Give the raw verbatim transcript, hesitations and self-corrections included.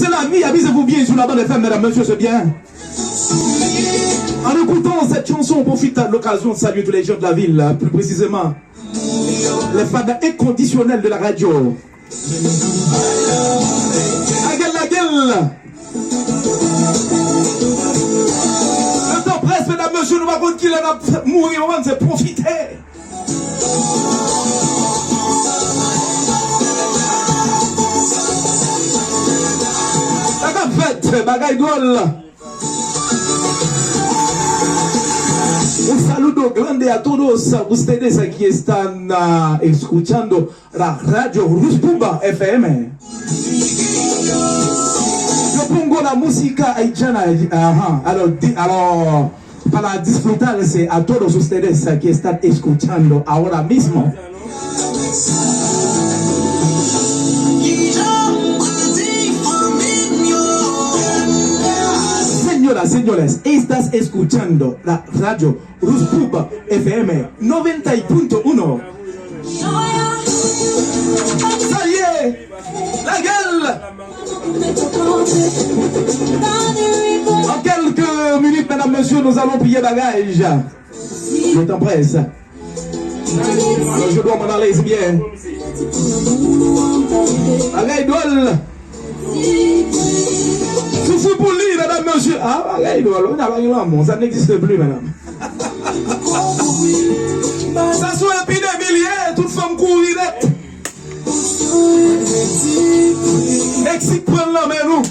La vie, amusez-vous bien sur la bande F M, mesdames, messieurs, c'est bien. En écoutant cette chanson, on profite de l'occasion de saluer tous les gens de la ville, plus précisément les fans inconditionnels de la radio. Lagel, lagel. Le temps presse, mesdames, messieurs, nou pa konn kilè n ap mouri, nou se pwofite. Sa k ap fèt, bagay dwòl. Un saludo grande a todos ustedes que están ah, escuchando la radio Ruspumba F M. Yo pongo la música haitiana. Ajá. Alors, di- alors, para disfrutarse a todos ustedes que están escuchando ahora mismo. Señoras, señores, estás escuchando la radio Ruspumba F M noventa y punto uno. Sa ye! Lagel! En quelques minutes, mesdames, messieurs, nous allons plier bagage. Le temps presse. Alors, je dois m'en aller, c'est bien. Bagay dwòl. Soufri pou li, medam, mesye. Ah, bagay dwòl. Ou pa gen lanmou. Ça n'existe plus, madame. Sa sou epidemi li ye, tout fanm kouri nèt. Meksik pran l nan men nou.